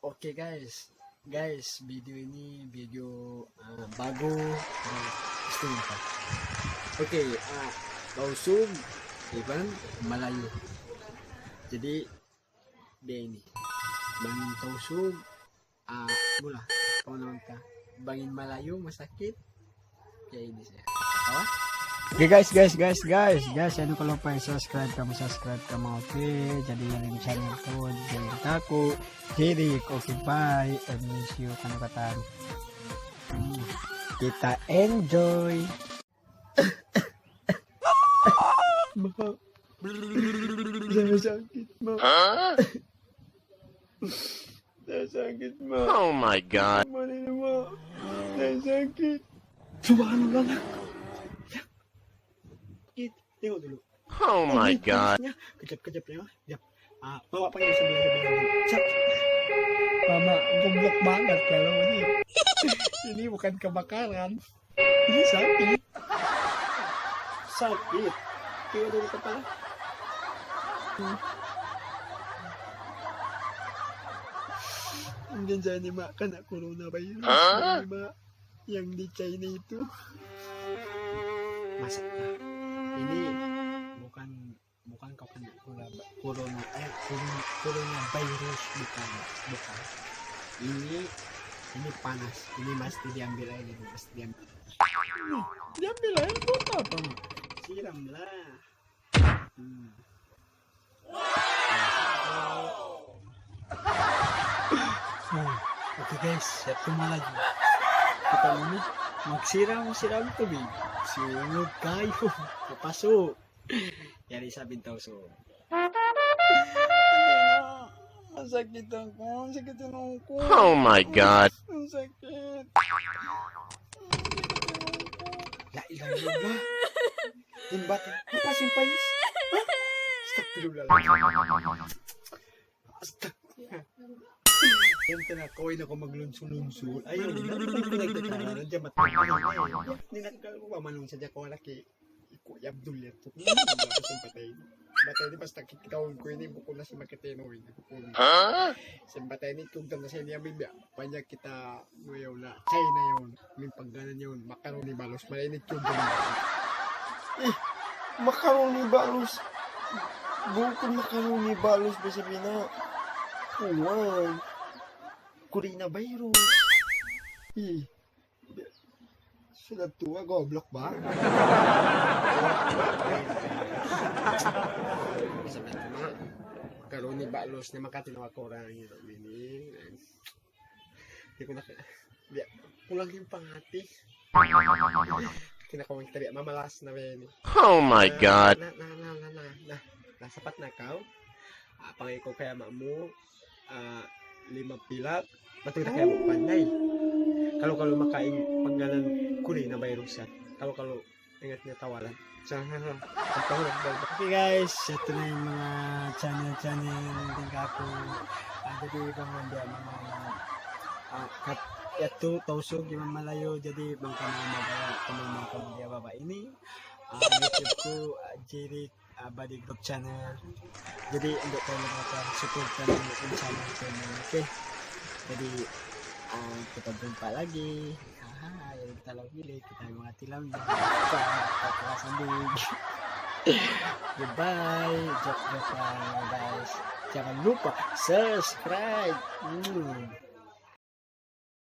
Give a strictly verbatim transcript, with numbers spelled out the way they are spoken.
Okay guys, guys, video ini video, ah, baru. Ah, gusto niyo pa? Okay, ah, Tausug iban Malayu. Jadi, biya' ini. Bang in Tausug, ah, mula, paunahun ta. Bang in Malayu, masakit. Biya' ini siya. Apa? Okay guys, guys, guys, guys, guys, ayaw kamu lupa subscribe kamu, subscribe kamu, okay? Jadi in channel ku, jadi aku, jadi okay, bye, I miss you, kamu katan. Hmm. Kita enjoy. Ma. Sakit, ma. Sakit, ma. Oh my God. Mali na, ma. Sakit. Subhanallah, nak. Sakit. Tengok dulu. Oh my God. Kejap, kejap, ya. Kejap. Ah, bawa panggil sebelah, sebelah. Siap. Mama, goblok banget kalau ini. Ini bukan kebakaran. Ini sakit. Sakit. Tengok dulu kepala. Hmm. Mungkin saya ini, Mak, kena coronavirus. Hah? Ini, Mak, yang di China itu. Masa? Ini bukan, bukan kau kena corona, corona, eh, corona, coronavirus, bukan, bukan. Ini, ini panas. Ini mesti diambil air, ini mesti diambil. Ini diambil air buat apa, Mak? Siram lah. Hmm. Hmm. Okay guys, siya tumala dyan. Kita' niyu, magsiram-siram tubig. Siyungud kayu. Papaso'. Yari sa' in Tausug. Ang sakit ako, ang sakit ang ulo ko. Oh my God. Ang sakit. La ilaha illallah. Timbata. Apa simpayis? Ha? Astagfirullah. Astagfirullah. Yan ka na, kaway na ko maglunsul-lunsul. Ayaw, nandiyan matagal. Ninakal ko ba manung sa Jack, wala ki. Iku, ya Abdul, ya tu. Wala ko sa patay. Patay di basta kikitaon ko ini, bukun na sa makitino ini, bukun. Ha? Sa patay ini, kung tanda sa niya, bibya. Banyak kita, nuyaw na. China yun. Min pagganan yun. Macaroni balos. Malainit yung ganun. Eh, macaroni balos. Bukun macaroni balos ba sabi na? Kuwan. Coronavirus. Eh. Sudah tua, goblok ba? Sabi na, macaroni balos na makatinawa ko orang yun. Ini. Di' ku na, di', kulang in panghati. Kinakawan kita, di', mamalas na ba yan? Oh my God. Na, na, na, na, na, na, na, sapat na kaw. Ah, pangay ku kaya mamu, ah, lima pilak, matulita kaya mu panday. Kalu-kalu makain pagganan coronavirus yan. Kalu-kalu ingat niya tawalan. Sa, sa, sa, sa, sa, Okay guys, yadtu na in manga channel-channel tingkah ku. Ah, jadi bang mandi manga, ah, kat, yadtu Tausug iban Malayu, jadi bang kamu mag-, kamu mag-, kamu di' ba ini. Ah, YouTube ku, ah, Jirik, ah, Body Group Channel. Jadi, hindi kayo mag-, support kamu in channel ku ini, okay? Jadi, ah, kita jumpa lagi. Haha, yan talaga ulit. Kita yung mga tilam na. Sa, sa, sa, sa, Goodbye. Joke, joke lang, guys. Jangan lupa subscribe. Mm.